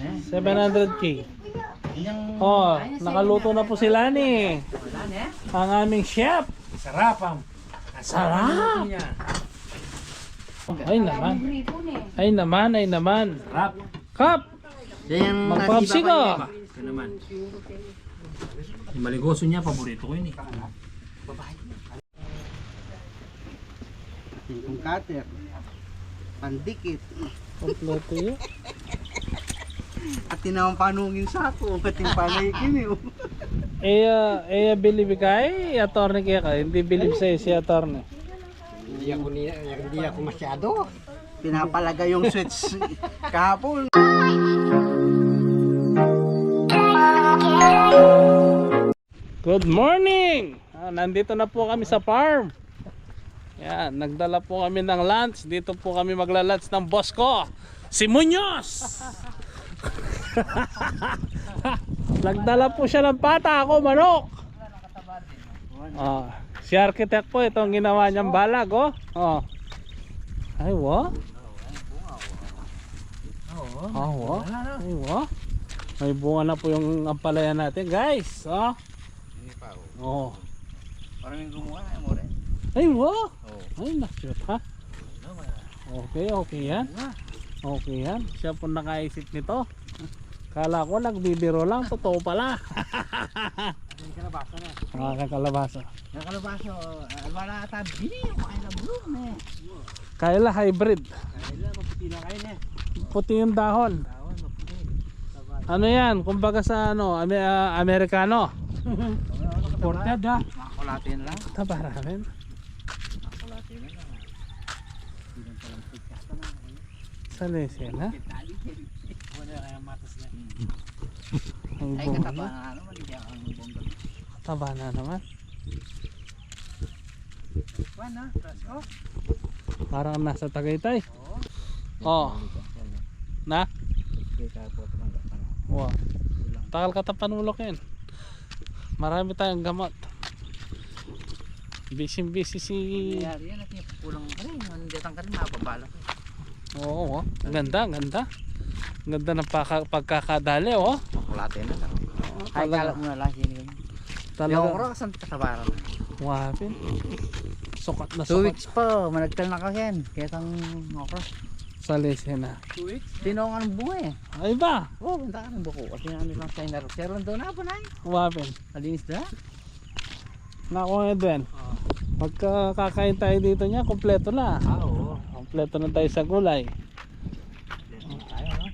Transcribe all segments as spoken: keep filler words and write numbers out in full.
Seven hundred K. Oh, nakaluto na po sila ni ang aming chef. Sarap, am. Sarap. Ay naman. Ay naman, ay naman. Sarap. Kap! Yan ang Magpapsi nasipa ka. Ito naman. Yung maligoso niya, paborito ko yun eh. Itong cutter. Pandikit. Kompleto yun. At tinawang panungin sako, pati yung panay kini, oh. Eh, ah, eh, believe ka, eh, attorney kaya ka, hindi believe sa'yo si attorney. Hindi ako niya, hindi ako masyado. Pinapalagay yung switch kahapon. Good morning! Ah, nandito na po kami sa farm. Yan, nagdala po kami ng lunch. Dito po kami magla-lunch ng boss ko, si Muñoz. Nagdala po siya ng pata, ako manok. Ah, si architect po, itong ginawa niyang balag, oh. Oh. Ay, wa? Oo. Ah, wa? Ay, wa? May bunga na po yung ampalaya natin, guys. Oh. Hindi pa, oh. Oh. Parang yung gumawa, ay, mo rin. Ay, wa? Oo. Ay, na-cute, ha? Ano ba? Okay, okay yan. Bunga. Okay yan. Siya po nakaisip nito. Kala ko nagbibiro lang, totoo pala. Yung kalabasa na. Ah, yung kalabasa. Yung kalabasa, oh, ah, wala ata, bini yung kain na bulong, eh. Kaila hybrid. Kaila, maputi na kayo, eh. Puti yung dahon. Dahon, maputi. Taba. Ano yan? Kumbaga sa ano, Ame-, ah, Amerikano. Imported, ah. Makakulatin lang. Taba ramen. Makakulatin lang. Hindi lang palang pagkasa na. Salesya na. Ay, kataba na naman, hindi ako ang bongga. Kataba na naman. Kuwan, ah, presko. Parang nasa Tagaytay. Oo. Oh. Na? Sige, kaya po, tumangga pa na. Wa. Takal ka tapanulok yan. Marami tayong gamot. Busy-busy si Nangyayari yan, at yung kulang ka rin. Ang detang ka rin, mababala ka. Oo, oh. Ang ganda, ang ganda. Ang ganda ng paka-, pagkakadali, oh. Makulate na lang. Oo, ay, talaga. Kala mo na lang, sino yun? Talaga. Yung okra, saan ka sa baran? Wapin. Sukat na sukat. Two weeks pa, managtal na kasi yan. Kaya tang okra. Sa lesen na. Two weeks? Tinong ang bunga eh. Ay ba? Oo, punta ka ng buko. Kasi nga, ano lang, China. Pero nandun na po na eh. Wapin. Malinis na. Naku, Edwin. Oo. Pagka kakain tayo dito niya, kompleto na. Ah, oo. Kompleto na tayo sa gulay. Kompleto na tayo, no?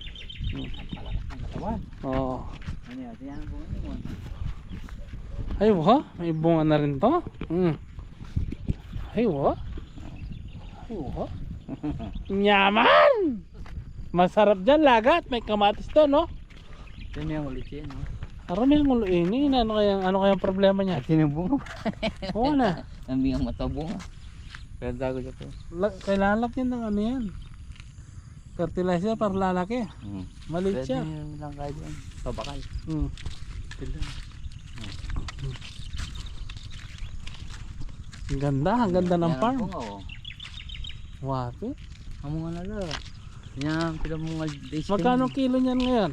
Hmm. Ang palakas ng katawan. Oo. Ano yan? Tingnan mo, ano yun? Ay, wa? May bunga na rin to? Hmm. Ay, wa? Ay, wa? Nyaman! Masarap dyan, lagat. May kamatis to, no? Yan yung ulit yan, no? Aram yung ulo ini, ano kaya, ano kaya ang problema niya? At yung bunga. Oo na. Ang mga mata bunga. Kaya dago siya po. La-, kailangan lang yan ng ano yan. Fertilizer para lalaki. Hmm. Maliit siya. Pwede lang kahit yan. Sa bakal. Hmm. Pwede. Ang ganda, ang ganda ng farm. Yan ang bunga, oh. Wapi. Ang mga nala. Yan, pila mo nga days. Magkano kilo niyan ngayon?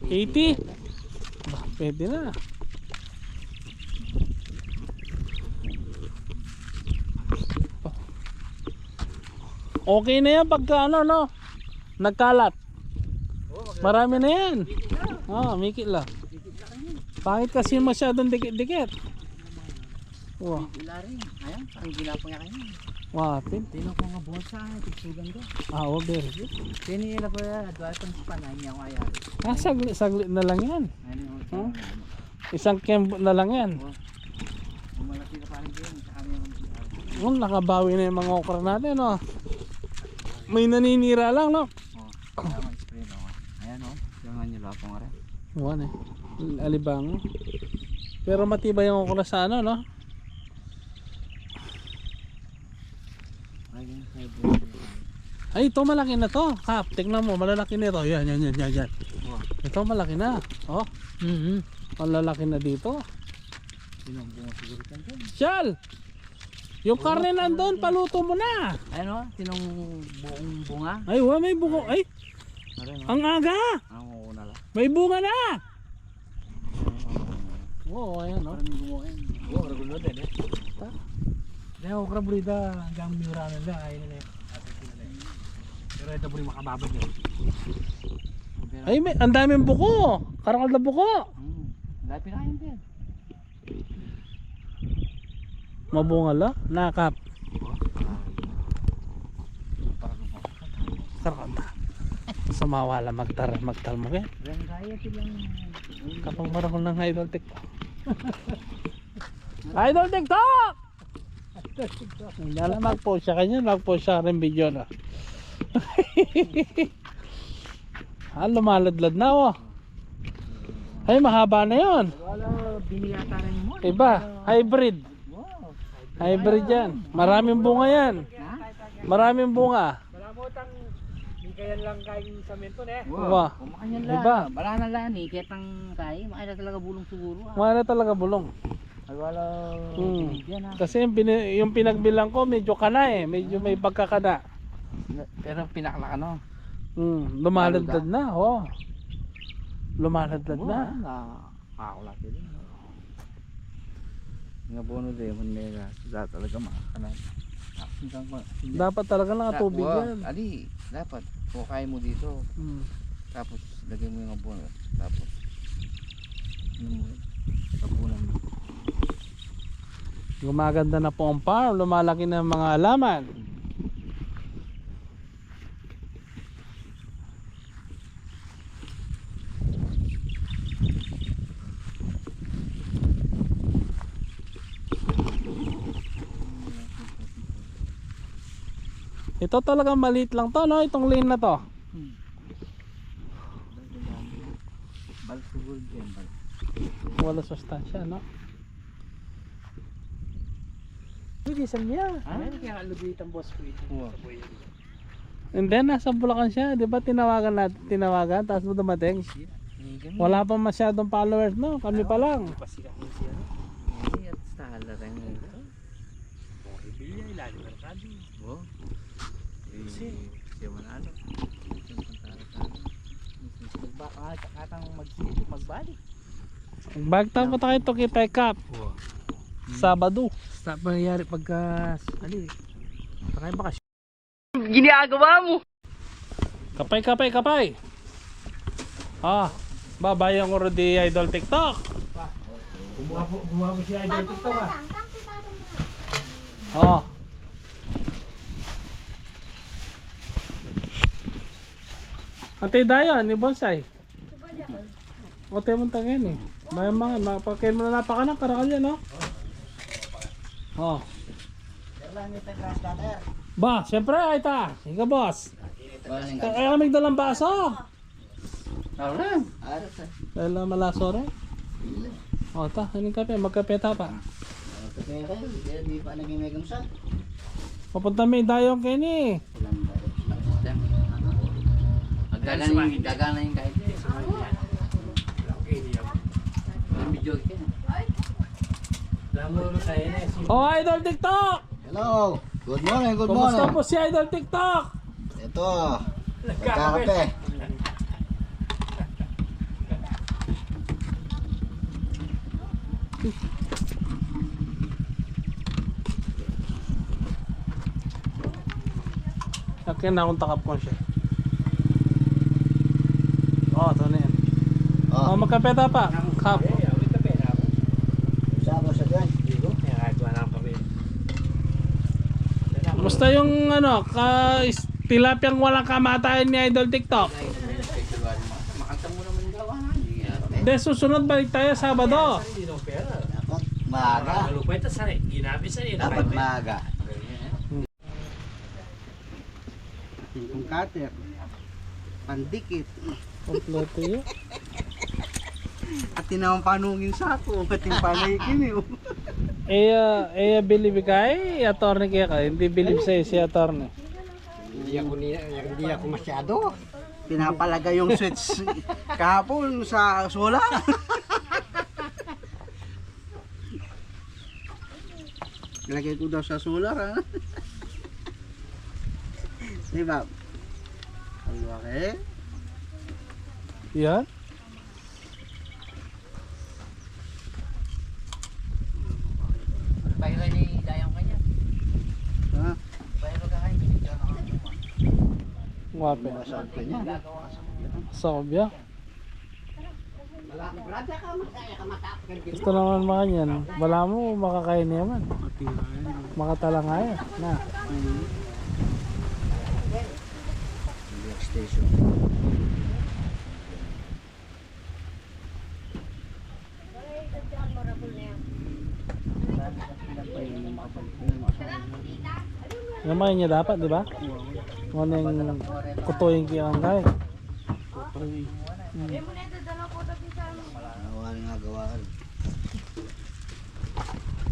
Eighty? Ba, pwede na. Okay na yan pagka ano, no? Nagkalat. Marami na yan. Oh, mikit lang. Pangit kasi masyadong dikit-dikit. Wow. Ilaring. Ayan, ang ginapang niya kanina. Wapin. Tinan ko nga buhat sa akin, tigsugan ko. Ah, oh, very good. Kini ila pa yan, adwa itong span, ay niya ko ayan. Ah, saglit, saglit na lang yan. Ano yung Huh? Isang kembot na lang yan. Oh. Ang malaki na parang ganyan, sa kami yung Oh, nakabawi na yung mga okra natin, oh. May naninira lang, no? Oh, kaya mag-spray na, oh. Ayan, oh. Yung nga nila akong are. Buwan eh. Alibang. Pero matibay yung okra sa ano, no? Ay, yun, ay, buwan. Ay, ito malaki na to. Kap, tingnan mo, malalaki na ito. Yan, yan, yan, yan, yan. Oh. Ito malaki na. Oh. Mhm. Malalaki na dito. Yun ang bunga siguro dyan, dyan. Shal! Yung karne nandun, paluto mo na. Ayan, oh, sinong buong bunga. Ay, wa, may bunga. Ay, Ang aga! Ang una lang. May bunga na! Oo, ayan, no? Parang gumawa yan. Oo, regular din, eh. Ta? Dahil okra burida, hanggang mura na lang, ayun na lang. Pero ito, buri, makababad, eh. Ay, may, ang daming buko. Karakal na buko. Hmm. Lapit na kayo, sir. Mabunga la, nakap. Karakal na. Sumawa la, magtar, magtar mo, eh. Rengkaya silang kapag marakol ng Idol TikTok. Idol TikTok! Hindi na mag-post siya kanya, mag-post siya rin video na. Ah, lumaladlad na, oh. Ay, mahaba na yun. Wala, biniyata rin mo. Iba, hybrid. Wow. Hybrid yan. Maraming bunga yan. Ha? Maraming bunga. Malamutang, di kaya lang kayong samento na eh. Wow. Wow. Kumain yan lang. Iba. Bala na lang eh. Kaya tang kaya, makaya talaga bulong siguro, ah. Makaya talaga bulong. Ay, wala. Hmm. Yan, ah. Kasi yung, pini- yung pinagbilang ko, medyo kana eh. Medyo may pagkakana. Pero pinakalaki, no? Hmm. Lumaladlad na, oh. Lumaladlad na. Wala na. Ako lang din. Nga bono de, man mega. Dapat talaga makakanan. Dapat talaga nakatubig yan. Ali, dapat. Kung kaya mo dito. Hmm. Tapos, lagay mo yung abono. Tapos, ano mo, tapunan mo. Gumaganda na po ang farm, lumalaki na ang mga halaman. Ito talagang maliit lang to, no? Itong lane na to. Hmm. Bal siguro dyan, bal. Wala sustansya, no? Hindi, sa niya. Ah, kaya nga lugi itang boss ko ito. Wow. Sa buhay niya. And then, nasa Bulacan siya. Di ba tinawagan natin, tinawagan, tapos mo dumating? Hindi kami. Wala pa masyadong followers, no? Kami pa lang. Hindi pa sila, hindi siya. Hindi, at sa halaran nito. Bong Revilla, ilalim ng merkado. Oh. Kasi, eh, siya manalo. Yung pantara-tara. Magba-, ah, tsaka tang mag-, magbalik. Magbalik tayo, punta kayo Tokyo Pekap. Oh. Sabado. Sa pangyayari pagka, ano eh. Punta kayo bakasyon. Ginagawa mo. Kapay, kapay, kapay. Ah, babayan ko rin di Idol TikTok. Kumuha po, kumuha po si Idol TikTok, ah. Oh. Ate Dayan, ni Bonsai. O, tayo mong tangan eh. May mga, mapakain mo na napakanak, karakal yan, no? Oh. Ba, siyempre, ay ta. Ika, boss. Kaya kami dalang baso. Alam. Dahil na malaso rin. O, ta, anong kape? Magkape ta pa. Kape kayo, di pa naging megang sa. Papunta may dayong kayo ni. Gagana yung, gagana yung kahit. Ang video ito. O, Idol TikTok! Hello. Good morning, good morning. Kumusta po si Idol TikTok? Ito, nagkakape. Akin na akong takap ko siya. O, ito na yan. O. O, magkape ta pa. Cup. Sa ako sa dyan. Kumusta yung ano, ka is-, tilapyang walang kamatayan ni Idol TikTok? Hindi, susunod balik tayo Sabado. Dapat maaga. Dapat maaga. Yung cutter, pandikit. Kompleto yun. At tinawang panungin sa ako, at yung panay kini, oh. Eh, ah, eh, believe kay attorney kaya ka, hindi believe sa'yo si attorney. Hindi ako ni-, hindi ako masyado. Pinapalagay yung switch kahapon sa solar. Ilagay ko daw sa solar, ha? Di ba? Ang laki. Yan. Bayran ni Dayang kanya. Ha? Bayran ka kanya, binigyan ka ng Guwapo. Masabi niya. Sabi niya. Gusto naman makanyan. Balamu makakain ya man. Makatalangaya na. Station. Namay niya dapat, di ba? Ngunit kutoy ing kiyangkay. Kutoy. Hmm. Gawa nga, gawa.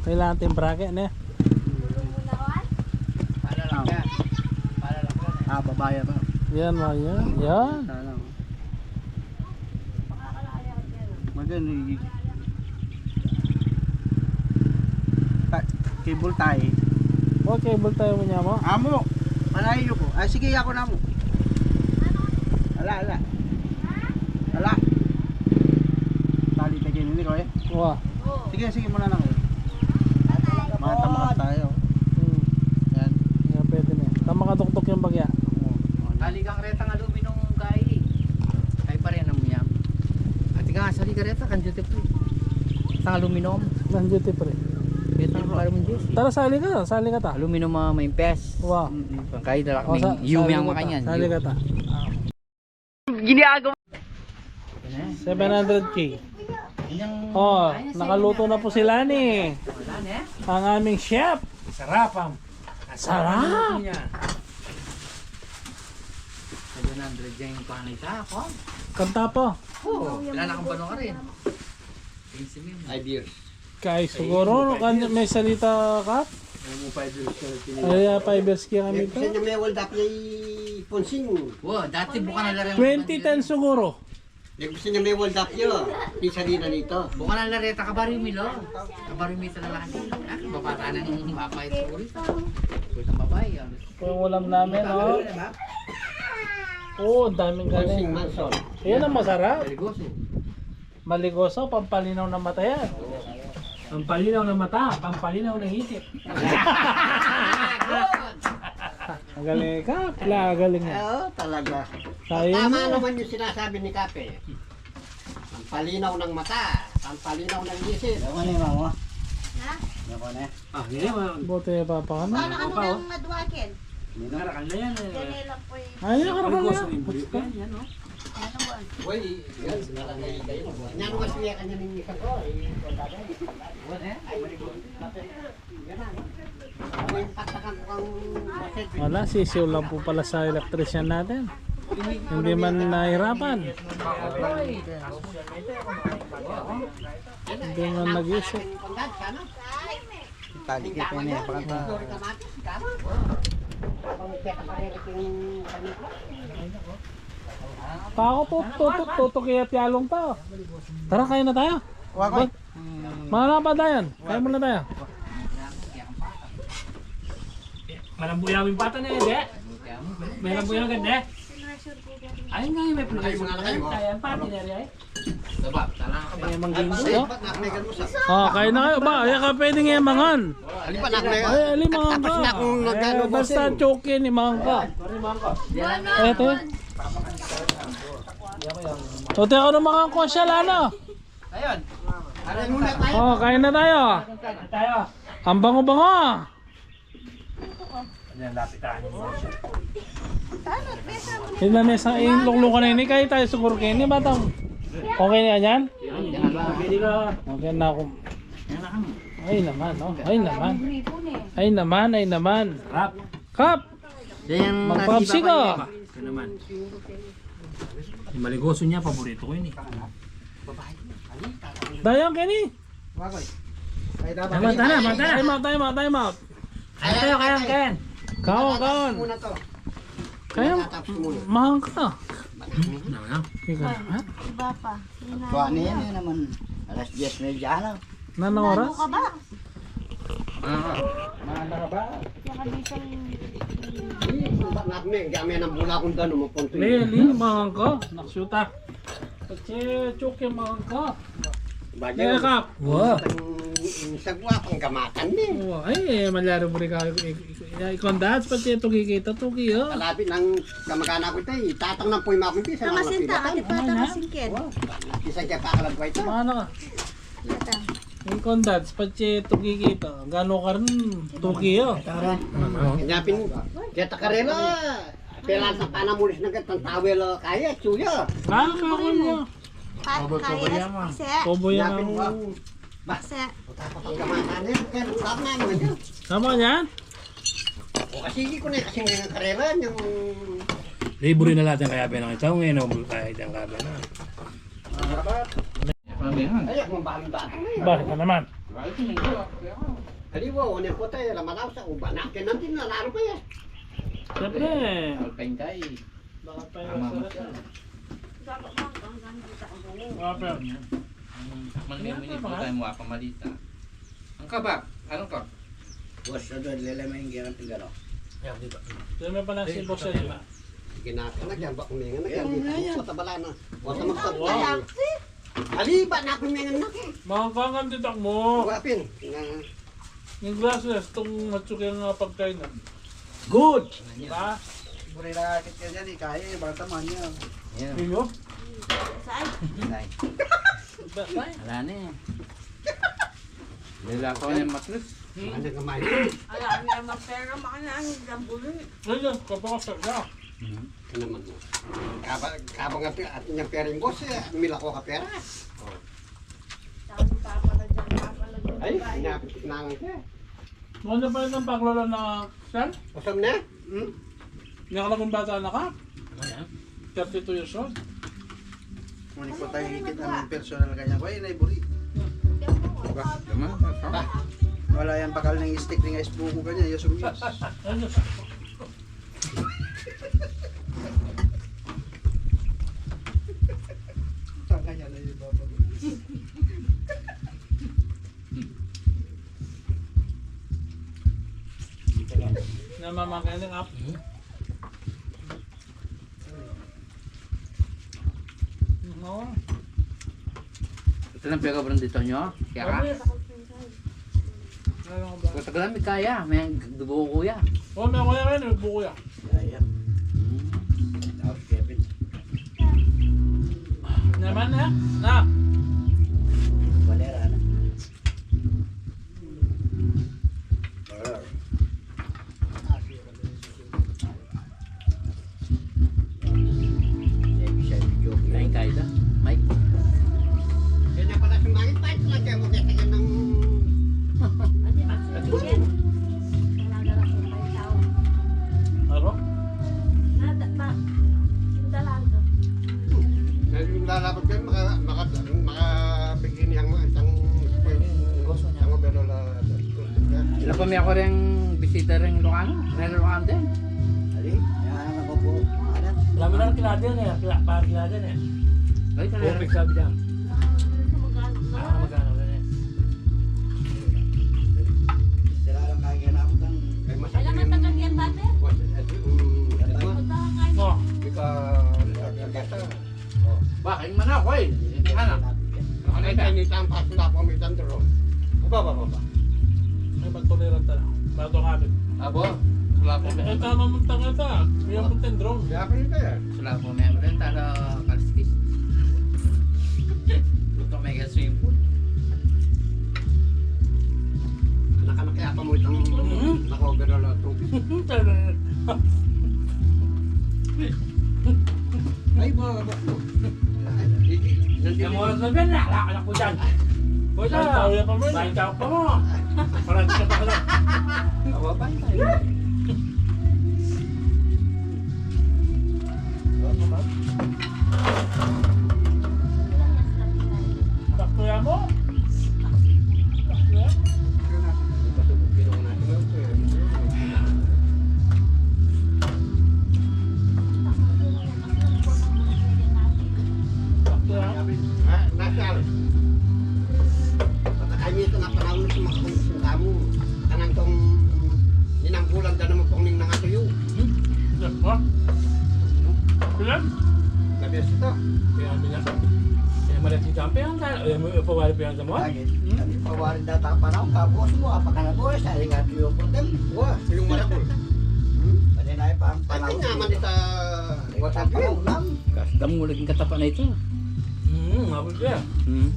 Kailangan tayong bracket, ne? Ah, babaya ba? Yan, mga yan. Yan. Sana. Maganda yung ta-, cable tie. O, cable tie mu niya mu? Amu, malayo ko. Ah, sige, ako na mu. Ala, ala. Ala. Tali tayo ni Roy. Wa. Sige, sige, muna lang kayo. Mga tamakad tayo. Hmm. Yan. Yan, pwede na. Tamakadukduk yung bagya. Tali kang retang aluminum kay. Kay pa rin ang miyam. At ika nga, sali ka reta, kan duty free. Tang aluminum. Kan duty free. Ito ang para mong juice. Tara, sali ka, sali ka ta. Aluminum, ah, may pes. Wa. Mm-mm. Kaya dala O, kami sa-, yumi sali ang ka ta, makanyan. Sali ka ta. Ginagawa. Seven hundred K. Oh, nakaluto na po sila ni ang aming chef. Sarap, am. Sarap. Seven hundred yung panay sa ako. Kanta po. Oo, wala na kang bano ka rin. Ay, beer. Kay siguro, kan may salita ka? Ay, ah, five years kaya kami Gusto to. Niya may hold up ni Ponsing. Wa, dati bukan na lang. Twenty ten siguro. Gusto niya may hold up yun. Pisa rin na nito. Bukan na lang reta ka Barrio Milo. Ka Barrio Milo na lang. Ah, babata na ng mapait siguro. Gusto ng babae, ano? Ito yung ulam namin, oh. Oo, ang daming Ponsing kanin. Manson. Yan ang masarap. Maligoso. Maligoso, pampalinaw ng mata yan. Pampalinaw ng mata, pampalinaw ng isip. Magaling ka, pala, galing mo. Oo, talaga. Sayang Tama mo. Naman yung sinasabi ni Kape. Pampalinaw ng mata, pampalinaw ng isip. Ano yung mama? Ha? Ano ko na? Ah, hindi, ma- Bote ya papa ka na. Paano ka Apa, muna oh? Yung madwakin? Hindi na. Karakal na yan, eh. Yan, eh, lang po yung Ay, yan, karakal na. Negosyo yung buyo yan, yan, oh. Ano ba? Uy, yan, sinalagay kayo. Yan, mas niya kanya ng isa ko, eh. Wala, eh. Ay, maligo. Yan, ah. Ano yung patakan ko ang Wala, sisiw lang po pala sa electrician natin. Hindi man nahirapan. Hindi man nag-isip. Tali kita ini, pakanta. Pako, tu-, tu-, tu-, tutuki at yalong ta. Tara, kain na tayo. Wa ko. Ba't? Mga lapad na yan. Kain muna tayo. Malambuyaw yung pata na yan, de. May lambuyaw ganda, eh. Ayun nga, may pula. Ay, mga lakay, wa. Ay, ang pati na rin, eh. Diba? Tala ka ba? Ay, mangging Ay, gusto. Ba't nakmegan mo sa Oh, kain na kayo ba? Ay, ka pwede nga mangan. Ali pa nakmegan. Ay, ali mangan Tapos ka. Na akong Eh, nagkano basta bossing. Choke ni mangan ka. Eto. O, teka, ano mangan ko siya, Lana? Ayun. Ano muna tayo? Oh, kain na tayo. Tayo. Ang bango-bango. Yan, lapitan mo. Ina, may isang inluklukan na ini. Kaya tayo siguro kayo ini, batang. Okay na yan? Pwede ka. Okay na ako. Ay naman, no? Ay naman. Ay naman, ay naman. Rap. Kap! Yan, Magpapsi ka. Ito naman. Yung maligoso niya, paborito ko yun eh. Dayang, Kenny. Wakoy. Ay, dapat. Tama, tama, tama. Time out, time out, time out. Ay, tayo, kayan, kayan. Kaon, kaon. Muna to. Kaya, Tapos muna. Mahal ka. Ano na? Ika, ha? Iba pa. Kuha niya na naman. Alas diyes na dyan, ah. Nanang oras? Ano ka ba? Ah, mahal ka ba? Kaya ka dito yung Hindi, ba't nakme? Kaya may nang bula kung dano mo, punto Lili, yun. Mahal ka. Naksyuta. Che, choke man ka. Bagay. Kaya ka. Wa. Ang, ang sagwa, panggamatan ni. Wa, ay, eh, malaro mo rin ka, eh, eh, eh, ikon dats, pati ito kikita, tuki, oh. Kalabi ng kamag-anak ko ito, eh. Tatang ng puy makunti, sa mga Kamasinta, pinatan. Ate Pata, Ano na? Masingkit. Wa, isang kaya pa kalabwa ito. Mana? Ikon dats, pati ito kikita, gano ka rin, tuki, oh. Tara. Kanya pin, kaya takarela. Pela sa panamulis na gatang tawel, o, kaya, tsuya. Ah, kawan niya. Pa-, Kobo, kobo kaya, yan, ma. Ase. Kobo yan, Yapin ma. Mo. Ase. Tapos ang gamasan niya, kaya nagtap na naman yun. Tama yan? O, kasi hindi ko na kasi ngayon karela, yung Libre na lahat yung kaya pinang itaw ngayon, o, kahit yung kaya na. Ay, kung bakit ang bata na yun. Bakit na naman? Kaliwa, o, niya po tayo, lamalaw sa uba. Nakin natin na laro pa yan. Siyempre. Alpine ka eh. Baka pa yung Tama mo masarap siya. Yan. Wapel. Yan. Ang sakman Ano mo, hindi po ba? Tayo mo pamalita. Ang kabak, anong kab? Boss, sa doon, lele mo yung girang tigano. Yan, di ba? Sino may panasi, boss, sa lima? Ginaka na, yan ba kumingan na, Yan, yan, yan, yan. Sa tabala na. Wala Ang magsabi. Galaxy? Aliba na kumingan na. Mga kangan ditak mo. Wapin. Na. Yung glasses, itong matsuk yung, ah, pagkainan. Good! Diba? Buri na akit ka dyan, eh. Kaya, eh. Bata man yan. Yan. Iyo? Saan? Saan? Diba, saan? Ala na eh. Nila ko na yung matris. Hmm? Ano ka man? Ala, ano yung mapera, makana ang gambulin. Ayun, kapakasal ka. Mhm. Ano naman mo? Kaba-, kabang at, at yung pera yung boss, eh, milako ka pera. Oh. Ay, inapit na nga siya. Ano pa yung paglolo na, sir? Usam na? Hmm? Nakalagang bata na ka? Ano yan? Thirty-two years old. Ngunit po tayo ikit ng personal kanya. Kuya, inay buri. Ba, naman, ba, ba? Wala yan pakal ng stick ng ice buko kanya. Yasum yas. Ano? Tanganya na yung baba. Namamangkay na nga. No. Ito lang pera barang dito nyo? Kaya ka? Ano ba? Kung tagal mi kaya, may dubuko ya. Oh, may kuya kayo, may buko ya. Kaya. Hmm. Tapos Kevin. Naman na, na. Valera na. Kain kayo da, Mike? Kanya pala sumangit pa, ito lang kaya mo kaya ng Ate, bakit yan? Talaga lang kung may tao. Ano? Nada, ba? Yung dalaga. Dahil yung lalaban kayo, maka-, maka-, makabigyan niyang isang, Negosyo niya. Isang overall, ah, Wala pa mi ako rin bisita rin Ilocano. May Ilocano din. Ali, yan ang ako po. Ano? Alam mo na, kilala yan eh. Kila-, parang kilala yan eh. Ay, kilala. Sabi niya. Ah, mag-anak na eh. Sila lang kaya na ako ng Ay, mas Alam mo, tagal yan, pate? Boss, eh, di, um, Punta ka kayo. Oh. Ika, ika, ika. Oh. Ba, kain man ako eh. Ano? Ano Ay, tayo? Tayo nitang paso na pamitan doon. Aba, ba, ba, ba. Ay, magtolerante na. Bato nga, Abit. Abo, sula po. Eh, eh, tama mo tanga ta. Kuya mo tendrong. Kaya pa rin kaya. Sula po, may abren, tara, kaliskis. Ito, may gas swimming pool. Anak-anak kaya pa mo itong Mhm. naka-overall at tubig. Ay, ba, ba, ba. Ay, sige. Nandiyan Yung mo. Oras na ba yan, naalala ko dyan. Boy, Ay, tao yan pa mo, eh. Bahay tao pa mo. Parang sa pa lang. Awa pa, eh. Awa pa, ma'am. Sakto yan mo? Sakto yan? Sakto yan? Ah, nasal. Pagka kami ito, napanahon na sa mga kondisyon damo. Kanang tong ninambulan da naman pong ning nangatuyo. Hmm? Yes, ha? Ilan? Kaya minasa. Kaya malati tampe ang ta-, eh, mo pawari pa yang sa mo? Lagi. Lagi pawari da tapa na, tapos mo, apa ka na, boy? Sa ingat yung putem. Wah, yung malakul. Pwede na ipang panahon. Ay, naman ita. Wata pa lang. Gas dam mo laging katapa na ito. Hmm, mabul ka. Hmm.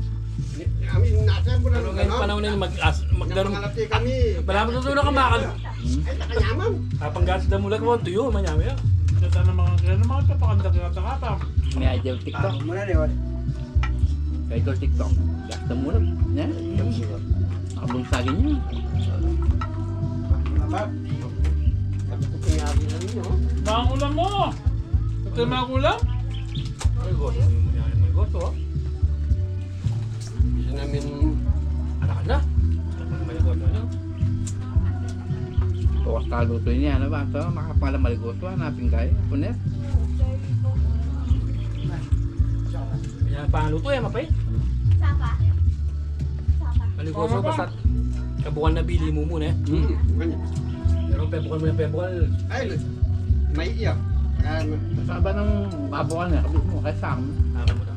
Kami nasa mo Pero lang ngayon ano? Panahon na yung mag-as, magdarum. Nakakalati kami. Bala mo tutulog ka, makal-, Hmm. Ay, nakanyaman. Kapang gas dam mo lang mo, tuyo, manyami ya. Ito sana mga kaya naman, ito pakanda kaya takapa. May idol TikTok. Ano mo na, di ba? Kay idol TikTok. Gas dam mo lang. Yan. Nakabunsagin niya. Ano ba? Sabi ko, kaya rin ano, no? Mga ulam mo! Ito yung mga ulam? Ay, goto. May goto, oh. Bisa namin Anak na. May goto na. Tuwas taluto ini, ano ba? Ito, makapala maligoso, hanapin kayo. Punet. Yan, pangaluto yan, mapait. Sapa. Sapa. Maligoso, basta kabukan na bili mo muna, eh. Hmm, ganyan. Pero pebukal mo yung pebukal. Ay, may iya. Ano? Saba ng babukan na, kabit mo, kaya sa akin. Tama mo na.